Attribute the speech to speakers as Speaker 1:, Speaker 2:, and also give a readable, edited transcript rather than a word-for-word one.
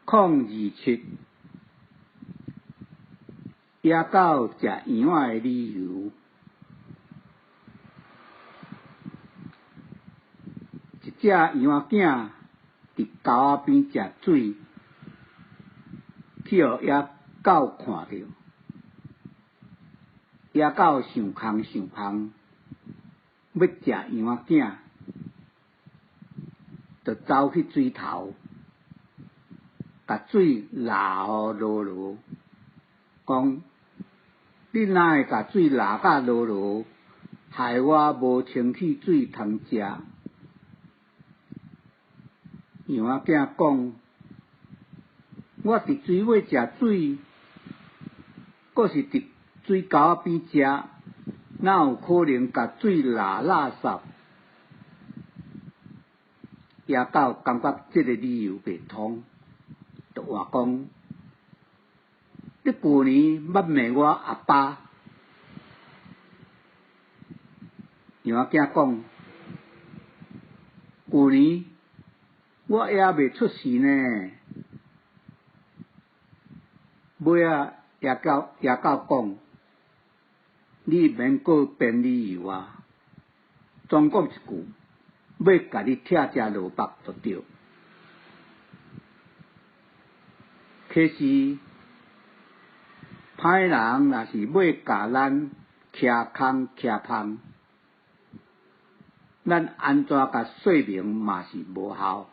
Speaker 1: 027，野狗食羊仔的理由。一隻羊仔囝佇溝仔邊食水，去予野狗看著。野狗想空想芳，欲食羊仔囝，就走去水頭，共水抐予濁濁，講：你哪會共水抐甲濁濁，害我無清氣水通食？羊仔囝講：我佇水尾食水，閣是佇水溝仔邊食，哪有可能共水抐垃圾？野狗感覺這个理由袂通，就換講：你舊年捌罵我阿爸。羊仔囝講：舊年我猶未出世呢。尾仔野狗講：你免閣編理由啊！總講一句，欲共你拆隻蘿蔔就對。可是歹人若是欲共咱徛空徛芳，咱按怎共說明嘛是無效。